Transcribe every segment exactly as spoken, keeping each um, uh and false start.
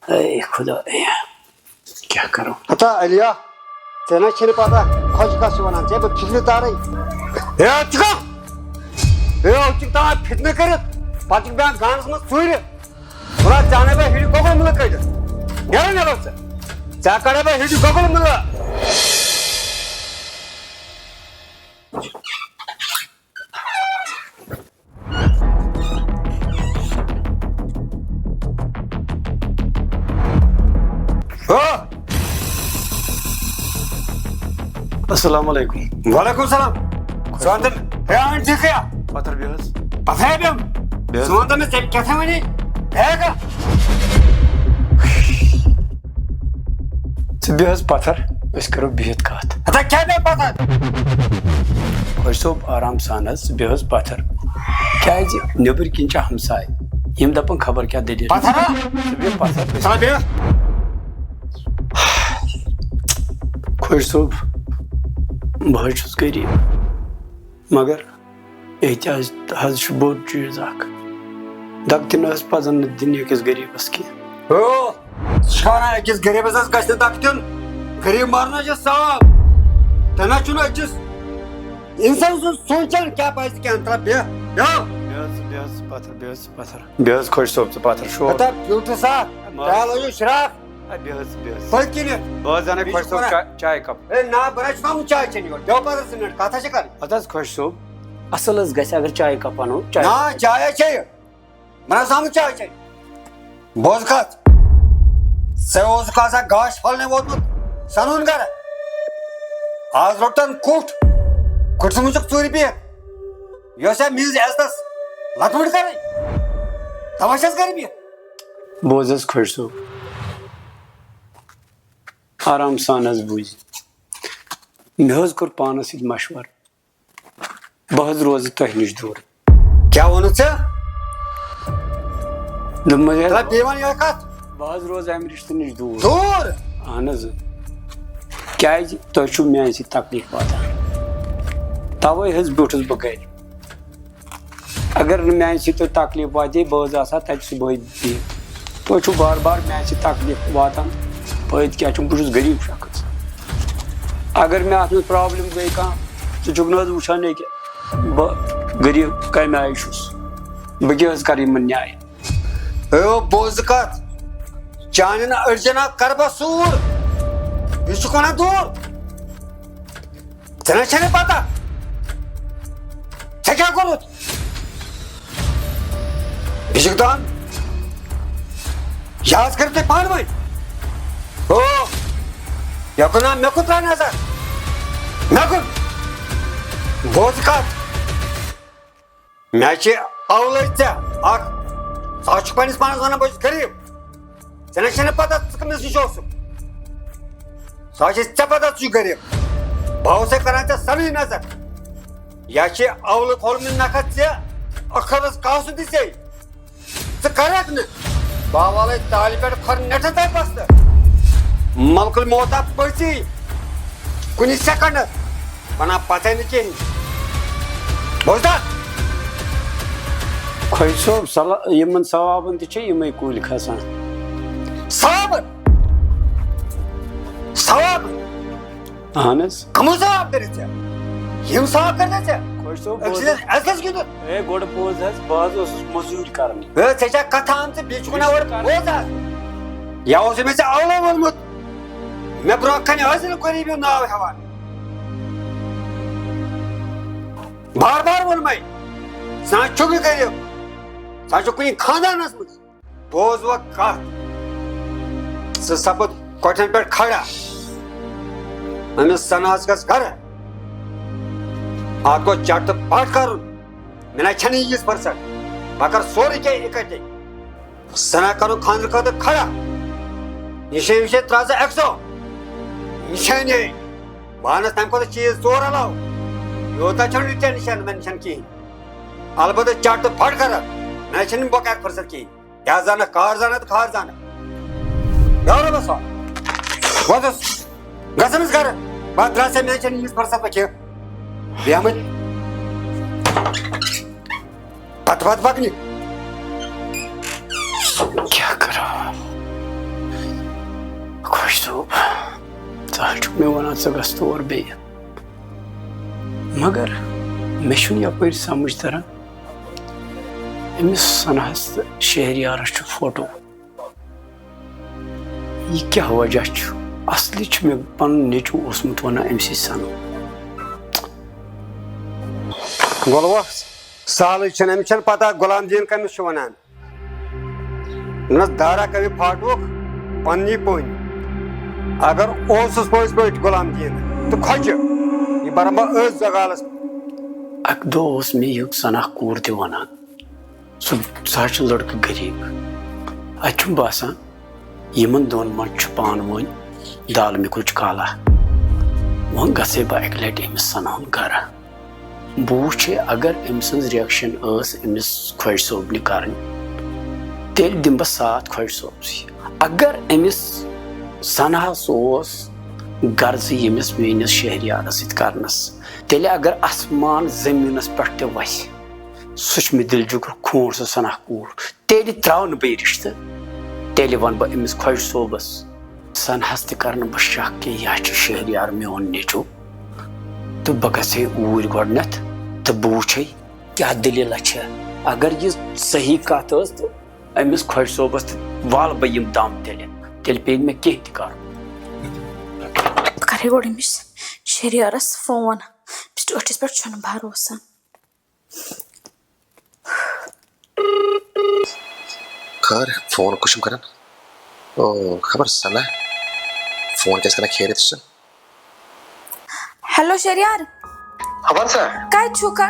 A خدایا، کیٛاہ کرو؟ ہتا علیا، ژےٚ نہ چھےٚ نہٕ پتہ، خۄش کَس چھِ وَنان، ژےٚ بہٕ فِکرِ تارَے۔ ہے، ژٕ کَم؟ ہے، ژٕ چھُکھ تھاوان فِتنہٕ کٔرِتھ، پَتہٕ چھُکھ بیٚہان گانَس منٛز ژوٗرِ۔ وَلہٕ، ژےٚ اَنَے بہٕ ہِڈِ گۄگُل مُلہٕ کٔڑِتھ۔ نیرٕ، نیرٕ ژٕ۔ ژےٚ کَڑَے بہٕ ہِڈِ گۄگُل مُلہٕ۔ ہو۔ السلام علیکم۔ وعلیکم السلام۔ ژٕ وَن تہٕ مےٚ، ہے، آنٹی کیا؟ پتھر بیٚہہ حظ۔ پتھر بیٚہہ۔ بیٚہہ حظ۔ ژٕ وَن تہٕ مےٚ، ژےٚ کیٛاہ تھاوِ وَنہِ؟ ہے، کیٛاہ؟ ژٕ بیٚہہ حظ پتھر، أسۍ کرو بِہِتھ کتھ۔ ہتا کیٛاہ بیٚہہ پتھر؟ خۄش صٲب، آرام سان حظ، ژٕ بیٚہہ حظ پتھر۔ کیٛازِ نیٚبٕرۍ کِنۍ چھِ ہمساے، یِم دپن خبر کیٛاہ دٔلیٖل۔ پتھر ہا؟ ژٕ بیٚہہ پتھر۔ ژٕ بیٚہہ۔ خۄش صٲب، بہٕ حظ چھُس غریٖب، مگر احتیاط حظ چھُ بوٚڑ چیٖز اکھ۔ دَکہٕ تہِ نہ حظ پَزَن نہٕ دِنۍ أکِس غریٖبَس کینٛہہ۔ ہو، ژٕ چھُکھ وَنان أکِس غریٖبَس حظ گژھِ نہٕ دَکہٕ دیُن؟ غریٖب مَرُن حظ چھُ ثواب۔ تۄہہِ نہ چھُنہٕ أکِس اِنسان سُنٛد سونٛچان کیٛاہ پَزِ کینٛہہ۔ ترٛا بیٚہہ، بیٚہہ۔ بیٚہہ حظ، بیٚہہ حظ، پَتھر، بیٚہہ حظ، پَتھر۔ بیٚہہ حظ خۄش صٲب، ژٕ پَتھر شور۔ ہتا بیوٗٹھُ سا، مےٚ۔ ڈالو یہِ شراکھ۔ ہے، بیٚہہ حظ، بیٚہہ حظ۔ پٔتۍ کِنٮ۪تھ۔ بہٕ حظ اَنَے بیٚیہِ خۄش چھُکھ صٲب وَنان، چاے، چاے کپ۔ ہے، نا، بہٕ نہ چھُس آمُت چاے چیٚنہِ یور۔ بیٚہہ پَتہٕ زٕ مِنٹ، کَتھ حظ چھِ کَرٕنۍ۔ اَدٕ حظ خۄش صٲب، اَصٕل حظ گژھِ اگر چایہِ کپ اَنو، چایہِ نا، کپ۔ چاے ہے چیٚیہِ۔ بہٕ نہ حظ آمُت چاے چیٚنہِ۔ بوز کَتھ۔ ژےٚ اوسُکھ آسان گاش پھلنہِ ووتمُت سَنُن گرٕ۔ آز روٚٹَن کُٹھ۔ کُٹھسٕے منٛز چھُکھ ژوٗرِ بِہِتھ۔ یۄس ہے میٖز عزتَس لَتہٕ مُٹھ کَرٕنۍ۔ تَوَے چھَس گرِ بِہِتھ۔ بوز حظ خۄش صٲب، آرام سان حظ بوٗزِ۔ مےٚ حظ کوٚر پانَس سۭتۍ مشورٕ۔ بہٕ حظ روزٕ تۄہہِ نِش دوٗر۔ کیٛاہ ووٚنُتھ ژےٚ؟ دوٚپمَے حظ، ترٛا بیٚیہِ وَن یِہوٚے کَتھ۔ بہٕ حظ روزٕ اَمہِ رِشتہٕ نِش دوٗر۔ دوٗر؟ اَہَن حظ۔ کیٛازِ؟ تۄہہِ چھُو میٛانہِ سۭتۍ تکلیٖف واتان۔ تَوَے حظ بیوٗٹھُس بہٕ گَرِ۔ اگر نہٕ میٛانہِ سۭتۍ تۄہہِ تکلیٖف واتہِ ہے، بہٕ حظ آسہٕ ہا تَتہِ صُبحٲے بِہِتھ۔ تُہۍ چھِو بار بار میٛانہِ سۭتۍ تکلیٖف واتان۔ فٲیدٕ کیٛاہ چھُم؟ بہٕ چھُس غریٖب شخص۔ اگر مےٚ اَتھ منٛز پرٛابلِم گٔے کانٛہہ، ژٕ چھُکھ نہٕ حظ وٕچھان ییٚکیٛاہ بہٕ غریٖب کَمہِ آیہِ چھُس؟ بہٕ کیٛاہ حظ کَرٕ یِمَن نیاے؟ ہے، بوز کَتھ، چانٮ۪ن أڈجَن ہا کَرٕ بہٕ سوٗر۔ یہِ چھُکھ وَنان دوٗر؟ ژےٚ نہ چھےٚ نہٕ پتہ۔ ژےٚ کیٛاہ کوٚرُتھ؟ بیٚیہِ چھُکھ دَپان، یہِ حظ کٔرِو تُہۍ پانہٕ ؤنۍ۔ او، یَکُن ہا مےٚ کُن ترٛاو نظر۔ مےٚ کُن۔ بوز کَتھ۔ مےٚ چھِ اولَے ژےٚ اَکھ۔ ژٕ حظ چھُکھ پنٛنِس پانَس وَنان، بہٕ چھُس غریٖب۔ ژےٚ نہ چھےٚ نہٕ پتہ ژٕ کٔمِس نِش اوسُکھ۔ سُہ حظ چھِ ژےٚ پتہ ژٕ چھُکھ غریٖب۔ بہٕ اوسَے کران ژےٚ سَنٕے نظر۔ یا چھِ اولہٕ کھولمٕتۍ نَکھٕ ژےٚ، ٲخرَس کاسُن تہِ ژےٚ۔ ژٕ کَرَکھ نہٕ۔ بہٕ والَے تالہِ پٮ۪ٹھ کھۄر نٮ۪ٹھٕ تۄہہِ پَستہٕ۔ ملکُل موت آو پٔژی کُنہِ سیکنڈس، وَنان پَتہٕ نہٕ کِہیٖنۍ۔ بوزتھا؟ خۄش صٲب، صلا-، یِمن ثوابن تہِ چھِ یِمے کُلۍ کھسان۔ ثوابن؟ ثوابن؟ اہن حظ۔ کمو ثواب کٔرِتھ ژےٚ؟ یِم ثواب کٔرِتھ ژےٚ؟ خۄش صٲب، أکۍ سٕنٛدِس بوز حظ۔ عزتس گِنٛدُن۔ ہے، گۄڈٕ بوز حظ، بہٕ حظ اوسُس مٔزوٗرۍ کرنہِ۔ ہے، ژےٚ چھا کتھا آمژٕ، بیٚیہِ چھُکھ ونان اورٕ بوز حظ۔ یا اوسُے مےٚ ژےٚ اولے ووٚنمُت، مےٚ برونٛہہ کنہِ ٲسۍ نہٕ غریٖبی ہُنٛد ناو ہٮ۪وان۔ بار بار ووٚنمَے، ژٕ نہ چھُکھ یہِ غریٖب، ژٕ چھُکھ کُنہِ خاندانس منٛز۔ بوز وۄنۍ کتھ، ژٕ سپُد کۄٹھٮ۪ن پٮ۪ٹھ کھڑا۔ أمِس سناہس گژھ گرٕ۔ اتھ گوٚو چٹ تہٕ پٹ کرُن۔ مےٚ نہ چھنہٕ ییٖژ فرصت۔ بہٕ کرٕ سورُے کینٛہہ اِکٹھے۔ سنا کرُن خانٛدرٕ خٲطرٕ کھڑا۔ نِشٲنۍ وِشٲنۍ ترٛاو ژٕ ایٚکسو۔ نِشٲنۍ ہے۔ بہٕ انس تمہِ کھۄتہٕ چیٖز ژور علاوٕ۔ یوٗتاہ چھُنہٕ ژےٚ نِشن مےٚ نِشن کِہیٖنۍ۔ البتہ چٹ تہٕ پھٹ کرکھ۔ مےٚ چھنہٕ بۄکار فرصت کِہیٖنۍ۔ یا زانکھ کار زانکھ تہٕ کھار زانکھ۔ بیٚہہ رۄبس حوالہٕ۔ وۄتھ حظ۔ گژھ أمِس گرٕ۔ بہٕ درٛاس ہے، مےٚ چھنہٕ ییٖژ فرصت وۄنۍ کینٛہہ۔ بیٚہمٕتۍ۔ پتہٕ پتہٕ پکنہِ۔ کیٛاہ کرو؟ اَتھ چھُکھ مےٚ وَنان، ژٕ گژھ تور بیٚیہِ۔ مگر مےٚ چھُنہٕ یَپٲرۍ سَمٕجھ تَران، أمِس سَناہَس تہٕ شہریارَس چھُ فوٹو۔ یہِ کیٛاہ وجہ چھُ؟ اصلی چھُ مےٚ پنُن نیٚچوٗ اوسمُت ونان أمۍ سٕے سنو۔ گۄلوا، سہلٕے چھُنہٕ، أمِس چھَنہٕ پتہ غلام دیٖن کٔمِس چھُ ونان۔ دوٚپنَس، دارا کَمہِ پھاٹوُک پننی پٔنۍ۔ اگر اوسُس پٔزۍ پٲٹھۍ غلام دیٖن تہٕ کھۄچہِ، یہِ بَرَن بہٕ أتھۍ زگالَس۔ اَکہِ دۄہ اوس مےٚ یہِ سنا کوٗر تہِ ونان۔ سُہ، سُہ حظ چھُ لٔڑکہٕ غریٖب۔ اَتہِ چھُم باسان، یِمن دۄن منٛز چھُ پانہٕ ؤنۍ دالہٕ مِکُچ کالا۔ وۄنۍ گژھے بہٕ اَکہِ لَٹہِ أمِس سَنہٕ ہُنٛد گَرٕ۔ بہٕ وٕچھے، اگر أمۍ سٕنٛز reaction ٲس أمِس خۄجہِ صٲبنہِ کَرٕنۍ، تیٚلہِ دِمہٕ بہٕ ساتھ خۄجہِ صٲبسٕے۔ اگر أمِس سَنہَس اوس غرضٕے ییٚمِس میٛٲنِس شہریارَس سۭتۍ کَرنَس، تیٚلہِ اگر آسمان زٔمیٖنَس پٮ۪ٹھ تہِ وَسہِ، سُہ چھُ مےٚ دِل جُگر خوٗن سُہ سَنہ کوٗر۔ تیٚلہِ ترٛاوٕ نہٕ بہٕ یہِ رِشتہٕ۔ تیٚلہِ وَنہٕ بہٕ أمِس خۄجہِ صٲبَس، سَنہَس تہِ کَرٕ نہٕ بہٕ شَک کینٛہہ، یہِ ہا چھُ شہریار میون نیٚچوٗ۔ تہٕ بہٕ گژھٕ ہے اوٗرۍ گۄڈٕنٮ۪تھ تہٕ بہٕ وٕچھے کیٛاہ دٔلیٖلہ چھےٚ۔ اگر یہِ صحیح کَتھ ٲس تہٕ أمِس خۄجہِ صٲبَس تہٕ والہٕ بہٕ یِم دَم تیٚلہِ۔ تیٚلہِ پیٚیہِ نہٕ مےٚ کینٛہہ تہِ کَرُن۔ بہٕ کَرٕ ہے گۄڈٕ أمِس شہریارَس فون۔ أمِس ٹٲٹھِس پٮ۪ٹھ چھُنہٕ بھروسہٕ۔ خٲر، فون کُس چھُم کران؟ او، خبر سنا۔ فون کیٛازِ کران؟ خیریت چھُ؟ ہیلو شہریار۔ وَن سا۔ کَتہِ چھُکھ؟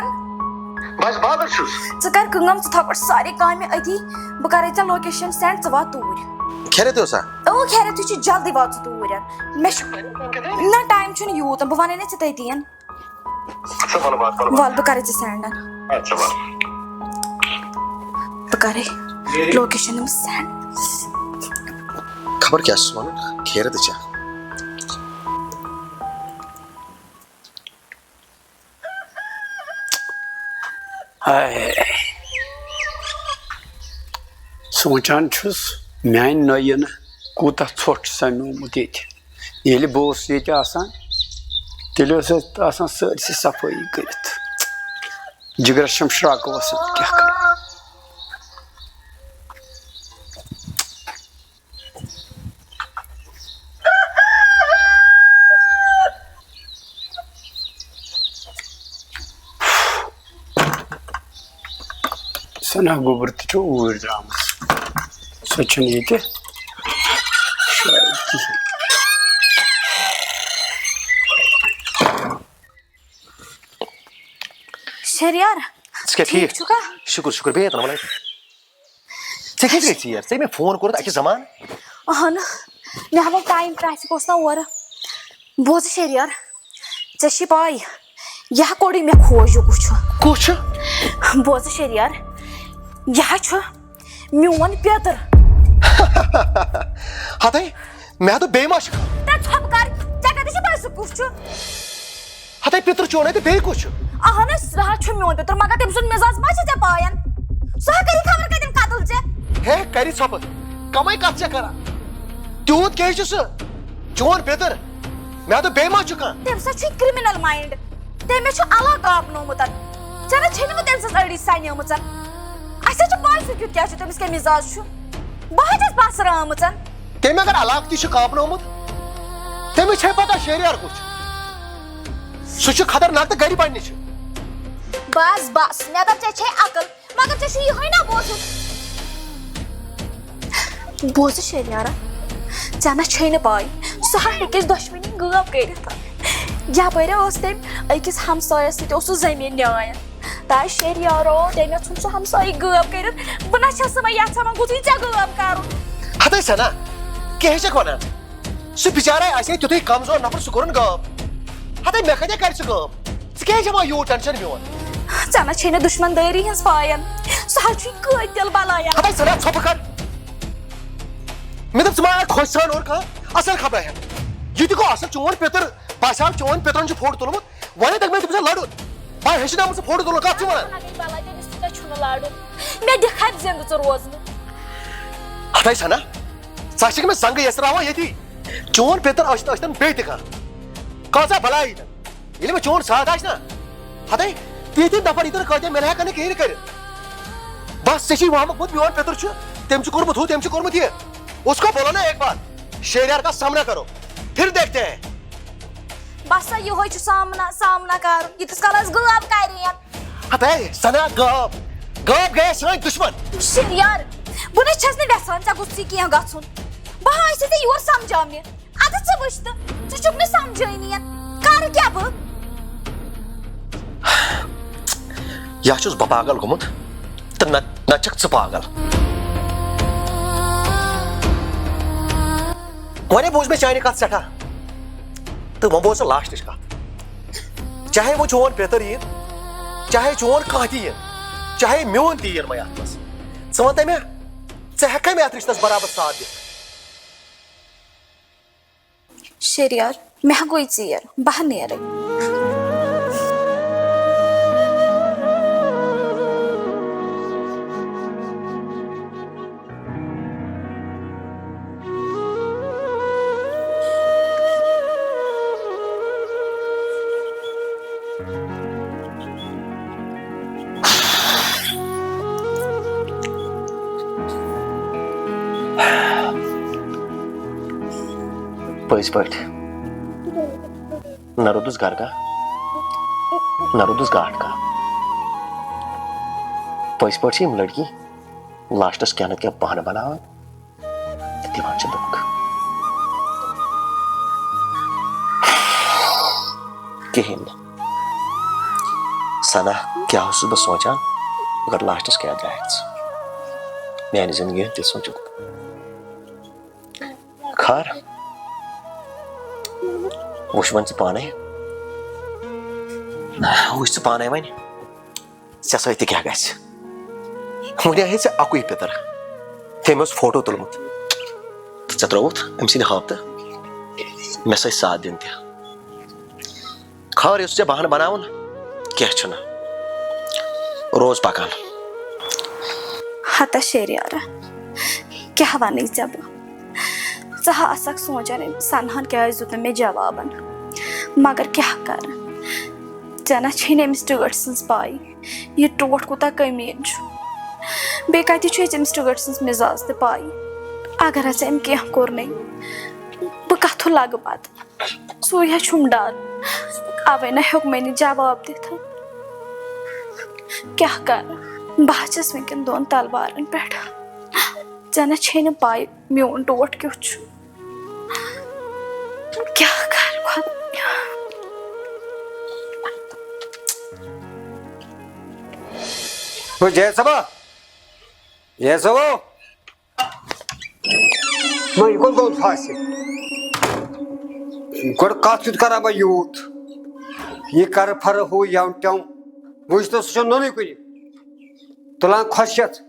بس بازر چھُس۔ ژٕ کر کٲم، ژٕ تھاو پَتہٕ سارے کامہِ أتی۔ بہٕ کرے ژےٚ location send، ژٕ وات توٗرۍ۔ خیریت اوسا؟ اۭں، خیریت چھُ، جلدی وات ژٕ توٗرۍ۔ مےٚ چھُ، نہ، time چھُنہٕ یوٗت، بہٕ وَنَے نہ ژےٚ تٔتی۔ اچھا، وَلہٕ بہٕ، وَلہٕ بہٕ۔ وَلہٕ بہٕ کَرَے ژےٚ send۔ اچھا، وَلہٕ۔ بہٕ کَرَے location أمِس send۔ خبر کیٛاہ چھُس وَنان، خیرَتٕے چھا؟ ہاے۔ سونٛچان چھُس، میٛانہِ نۄیہِ نہٕ کوٗتاہ ژھوٚٹھ سَمیومُت ییٚتہِ۔ ییٚلہِ بہٕ اوسُس ییٚتہِ آسان، تیٚلہِ اوس اَتھ آسان سٲرسٕے صفٲیی کٔرِتھ۔ جِگرَس چھَم شرٛاکہٕ وَسان، کیٛاہ کَرٕ؟ سنا گوٚبُر تہِ چھُ اوٗرۍ درٛامٕژ۔ سۄ چھَنہٕ ییٚتہِ شاید کِہیٖنۍ۔ شہریار، ژٕ کیٛاہ ٹھیٖک ٹھیٖک؟ چھُکھا؟ شُکُر، شُکُر۔ بیٚیہِ ییٚتٮ۪ن وَلَے۔ ژےٚ کیٛازِ گٔے ژیر؟ ژےٚ مےٚ فون کوٚرُتھ اَکہِ زَمانہٕ۔ اَہَن، مےٚ ہا گوٚو time، traffic اوس نا اورٕ۔ بوز شہریار، ژےٚ چھِ پَے، یہِ ہا کوٚرُے مےٚ کھوج، یہِ کُس چھُ؟ کُس چھُ؟ بوز شہریار، یہِ ہا چھُ میون پیٚتٕر۔ ہتے، مےٚ ہا دوٚپ بیٚیہِ ما چھُ کانٛہہ۔ تہٕ ژھۄپہٕ کر، ژےٚ کتہِ چھِ پَے سُہ کُس چھُ؟ ہتے، پیٚتٕر چون ہا تہٕ بیٚیہِ کُس چھُ؟ اہن حظ، سُہ ہا چھُ میون پیٚتٕر، مگر تٔمۍ سُنٛد مِزاز ما چھُ ژےٚ پاین؟ سُہ ہا کَرِ خبر کَتٮ۪ن قتل ژےٚ۔ ہے، کَرِ ژھۄپہٕ، کمٕے کَتھ چھےٚ کران؟ تیوٗت کیٛازِ چھُ سُہ؟ چون پیٚتٕر؟ مےٚ ہا دوٚپ بیٚیہِ ما چھُ کانٛہہ؟ تٔمِس ہا چھُ criminal mind۔ تٔمۍ مےٚ چھُ علاقہٕ آپنومُت۔ ژےٚ نہ چھے نہٕ وۄنۍ تٔمۍ سٕنٛز أڑی سنیمٕژ۔ اَسہِ حظ چھِ پَے سُہ کیُتھ کیٛاہ چھُ، تٔمِس کیٛاہ مِزاز چھُ۔ بہٕ حظ چھَس پَسرٲومٕژ۔ تٔمۍ اگر علاقہٕ تہِ چھُ کاپنومُت، تٔمِس چھے پَتہ شہریار کُس چھُ۔ سُہ چھُ خطرناک تہٕ گرِ بَننہِ چھُ۔ بس، بس، مےٚ دوٚپ ژےٚ چھے عقل۔ مگر ژےٚ چھُ یِہوٚے نہ بوزُن۔ بوزٕ شیریارا، ژےٚ نہ چھے نہٕ پاے، سُہ ہا ہیٚکہِ اَسہِ دۄشوٕنی غٲب کٔرِتھ۔ یپٲرۍ اوس تٔمۍ أکِس ہمسایس سۭتۍ اوس سُہ زٔمیٖن نِوان۔ تہٕ شیریارو، تٔمۍ ژھُن سُہ ہمسایہِ غٲب کٔرِتھ۔ بہٕ نہ چھَس نہٕ وۄنۍ یژھان وۄنۍ گوٚژھُے ژےٚ غٲب کرُن۔ ہتے سنا، کیٛاہ چھَکھ وَنان؟ سُہ بِچارے آسہِ ہے تیُتھُے کمزور نفر، سُہ کوٚرُن غٲب۔ ہتے مےٚ کتہِ کرِ سُہ غٲب؟ ژٕ کیٛازِ ہٮ۪وان یوٗت ٹینشن میون؟ ژےٚ نہ چھے نہٕ دُشمن دٲری ہٕنٛز پاین۔ سُہ حظ چھُے قٲتِل بلایا۔ ہتے سنا، ژھۄپہٕ کر۔ مےٚ دوٚپ، ژٕ ما آکھ خۄش سان اورٕ کانٛہہ اصل خبرا ہٮ۪تھ؟ یہِ تہِ گوٚو اصل، چون پیٚتٕر باسیو، چون پیٚترن چھُ فوٹو تُلمُت، وۄنۍ دَپہِ مےٚ تٔمِس ہے لَڑُن۔ وۄنۍ ہیٚچھناوُن سُہ فوٹو تُلُن، کَتھ چھِ وَنان؟ بَلاے، تٔمِس سۭتۍ چھُنہٕ لَڑُن۔ مےٚ دِکھ اَتہِ زِندٕ ژٕ روزنہٕ۔ ہَتَے سَنا، ژٕ چھَکھ مےٚ زنٛگہٕ یَژراوان ییٚتی۔ چون پیٚتٕر ٲسِتھ ٲسۍتن بیٚیہِ تہِ کانٛہہ۔ کۭژاہ بلاے ییٖتن۔ ییٚلہِ مےٚ چون ساتھ آسہِ نا، ہتے، تیٖتۍ نفر ییٖتن کۭتیاہ مِلہِ ہا کَنہٕ کِہیٖنۍ کٔرِتھ۔ بس ژےٚ چھُے وہمہٕ گوٚمُت، میون پیٚتٕر چھُ، تٔمۍ چھُ کوٚرمُت ہُہ، تٔمۍ چھُ کوٚرمُت یہِ۔ اس کو بولو نا ایک بار، شیریار کا سامنا کرو، پھر دیکھتے ہیں۔ بس سا یِہوے چھُ سامنا، سامنا کرُن، ییٖتِس کالس غٲب کرِ یِم۔ ہتے، سنا غٲب، غٲب گٔیے سٲنۍ دُشمن۔ شیریار، بہٕ نہ چھَس نہٕ یژھان ژےٚ گوٚژھ یہِ کینٛہہ گژھُن۔ بہٕ ہا آسے ژےٚ یور سمجھاونہِ۔ اَدٕ ژٕ وٕچھ تہٕ، ژٕ چھُکھ نہٕ سمجھٲنی یَتھ۔ کَرٕ کیٛاہ بہٕ؟ یا چھُس بہٕ پاگل گوٚمُت تہٕ نہ، نہ چھَکھ ژٕ پاگل۔ وۄنۍ بوٗز مےٚ چانہِ کَتھ سٮ۪ٹھاہ، تہٕ وۄنۍ بوز ژٕ لاسٹٕچ کَتھ۔ چاہے وۄنۍ چون پیٚتٕر یِیہِ، چاہے چون کانٛہہ تہِ یِیہِ، چاہے میون تہِ یِیہِ وۄنۍ اَتھ منٛز، ژٕ وَن تہٕ مےٚ، ژٕ ہٮ۪ککھا مےٚ اَتھ رِشتَس برابر ساتھ دِتھ؟ شیریار، مےٚ ہا گوٚے ژیر، بہٕ ہا نیرٕ۔ پٔزۍ پٲٹھۍ، نہ روٗدُس گرٕ کانٛہہ، نہ روٗدُس گاٹھ کانٛہہ۔ پٔزۍ پٲٹھۍ چھِ یِم لڑکی لاسٹس کینٛہہ نتہٕ کینٛہہ بہانہٕ بناوان تہٕ دِوان چھِ دھوکہٕ۔ کِہیٖنۍ نہٕ۔ ثنا، کیٛاہ اوسُس بہٕ سونٛچان، مگر لاسٹس کیٛاہ درٛایَکھ ژٕ؟ میٛانہِ زندگی ہُنٛد تہِ سونٛچُکھ۔ خٲر، وٕچھ وۄنۍ ژٕ پانے۔ وٕچھ ژٕ پانے وۄنۍ، ژےٚ سۭتۍ تہِ کیٛاہ گژھِ۔ وۄنۍ آیے ژےٚ اَکُے پیٚتٕر، تٔمۍ اوس فوٹو تُلمُت تہٕ ژےٚ ترٛووُتھ أمۍ سٕنٛدِ ہٲبتہٕ مےٚ سۭتۍ ساتھ دیُن تہِ۔ خٲر، یُس ژےٚ بہانہٕ بناوُن، کینٛہہ چھُنہٕ۔ روز پکان۔ ہتا شیریارا، کیٛاہ وَنَے ژےٚ بہٕ؟ ژٕ ہا آسکھ سونٛچان، أمۍ سَنہٕ ہن کیٛازِ دیُت نہٕ مےٚ جوابن؟ مگر کیٛاہ کَرٕ؟ ژےٚ نہ چھے نہٕ أمِس ٹٲٹھۍ سٕنٛز پَے، یہِ ٹوٹھ کوٗتاہ کمیٖن چھُ۔ بیٚیہِ کَتہِ چھُ اَسہِ أمِس ٹٲٹھۍ سٕنٛز مِزاز تہِ پَے؟ اگر ہسا أمۍ کینٛہہ کوٚر نَے، بہٕ کَتھٕ لَگہٕ پَتہٕ؟ سُے ہا چھُم ڈر، اَوَے نہ ہیوٚک مےٚ نہٕ جواب دِتھ۔ کیٛاہ کَرٕ؟ بہٕ ہا چھَس وٕنکٮ۪ن دۄن تلوارَن پٮ۪ٹھ۔ ژےٚ نہ چھے نہٕ پَے میون ٹوٹھ کیُتھ چھُ۔ کیٛاہ کَرٕ خۄدایا؟ ہو جے صٲبا، جے صٲبو۔ نہ، یہِ کوٚت گوٚو فاسہِ؟ گۄڈٕ کَتھ کیُتھ کَرا بہٕ یوٗت؟ یہِ کَرٕ پھَرٕ ہُہ یَو ٹٮ۪و۔ وٕچھ تہٕ، سُہ چھُ نوٚنُے کُنہِ۔ تُلان خۄشکٮ۪تھ۔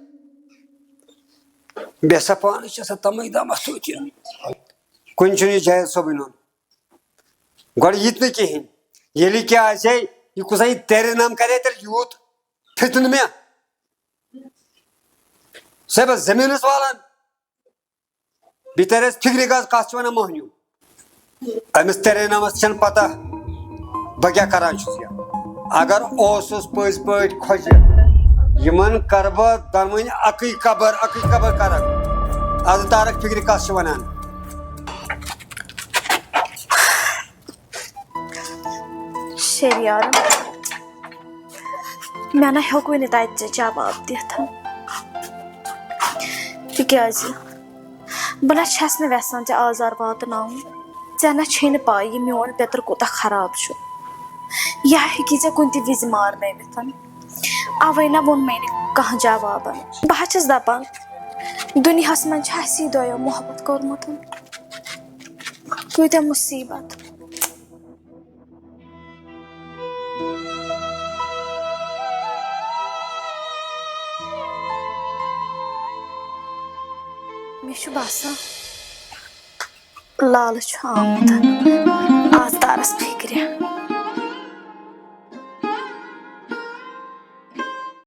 بیٚیہِ سا پانَس چھِ آسان تَمٲے دامَس توتہِ۔ کُنہِ چھُنہٕ یہِ جاوید صٲبٕے نوٚن۔ گۄڈٕ یہِ تہِ نہٕ کِہیٖنۍ۔ ییٚلہِ کیٛاہ آسہِ ہے، یہِ کُس یہِ تیرے نام کَرِ ہے تیٚلہِ یوٗت فتنہٕ مےٚ؟ سُہ ہے بہٕ زٔمیٖنَس والان۔ بیٚیہِ تَرِ اَسہِ فِکرِ، کَس، کَس چھِ وَنان مۄہنیوٗ؟ أمِس تیرے نامَس چھَنہٕ پَتہ بہٕ کیٛاہ کَران چھُس یہِ۔ اگر اوسُس پٔزۍ پٲٹھۍ خۄجہِ، یِمَن کَرٕ بہٕ دۄنوٕنۍ اَکٕے قبر، اَکٕے قبر کَرَکھ۔ اَدٕ تارَکھ فِکرِ، کَس چھِ وَنان۔ شیریارن، مےٚ نہ ہیوٚک وُنہِ تتہِ ژےٚ جواب دِتھ، تِکیازِ بہٕ نہ چھس نہٕ یژھان ژےٚ آزار واتناوُن۔ ژےٚ نہ چھے نہٕ پَے یہِ میون پیٚتٕر کوٗتاہ خراب چھُ۔ یہِ ہیٚکہِ ژےٚ کُنہِ تہِ وِزِ مارنٲوِتھ۔ اَوَے نہ ووٚن مےٚ نہٕ کانٛہہ جوابن۔ بہٕ ہا چھس دپان، دُنیاہس منٛز چھِ اَسی دۄیو محبت کوٚرمُت۔ کۭتیاہ مُصیٖبت۔ مےٚ چھُ باسان، لالہٕ چھُ آمُت آز تارس فِکرِ۔